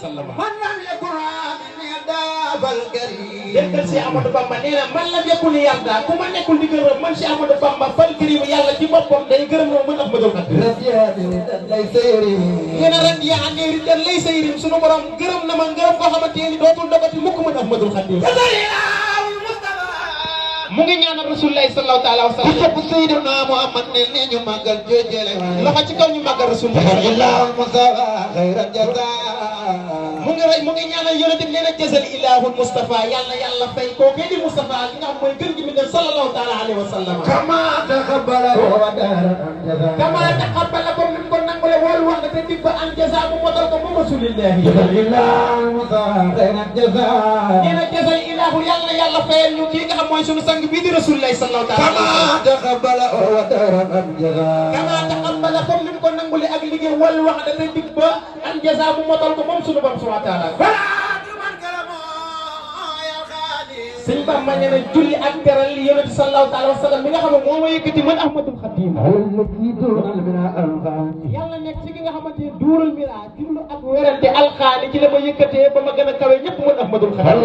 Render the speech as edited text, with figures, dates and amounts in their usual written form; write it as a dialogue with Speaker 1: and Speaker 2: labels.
Speaker 1: man lam yakun yadabal karim
Speaker 2: déggal si Amadou Bamba nee na man lam yakun yarda ku ma nekkul di gërëm man si Amadou Bamba fal karim yàlla ci boppam day gërëm loo mën Ahmadul Khadim
Speaker 1: lay sayri
Speaker 2: nee na ren yaa neeri dan lay sayrim sunu borom gërëm na ma ngërëm koo xamante ni dootul dogati mukk mën Ahmadul Khadim mu ngi ñaanal Rasulullahi sallallahu taala wa sallam
Speaker 1: sopp Seydina Muhammad ne ne ñu màggal joojele
Speaker 2: loxo ci kaw ñu màggal Rasulullahi
Speaker 1: illahul mustafa khairan jaza
Speaker 2: mu ngi ñaanal yonent bi nee na jazal ilahul Mustafa yàlla fay koo kee di Mustafa ki nga xam mooy gën gi mi ne sallallahu taala alayhi wa sallam
Speaker 1: kama taqabbala wa dara jaza
Speaker 2: kama taqabbala ko min ko nangule wol wax te dig ba an jaza mu motal ko mu Rasulillahi
Speaker 1: illahul mustafa khairan jaza
Speaker 2: nee na jazal ilahu yàlla fayal ñu kii nga xam mooy sunu sang bii di Rasulullahi sallallahu taala
Speaker 1: kama taqabbala wa dara jaza
Speaker 2: kama taqabbala ko min ko nangule ak liggéey wol wax te dig ba an jaza mu motal ko moom sunu borom subhanahu wa taala sëñ Bamba nee na julli ak teral li yonent sallallahu taala wa sallam mi nga xam ne moo ma yëkkati man Ahmadul Khadim yàlla nekk ci ki nga xamante ne duural mira jublu ak werante alxaali ci la ma yëkkatee ba ma gën a kawe ñëpp man Ahmadul Khadim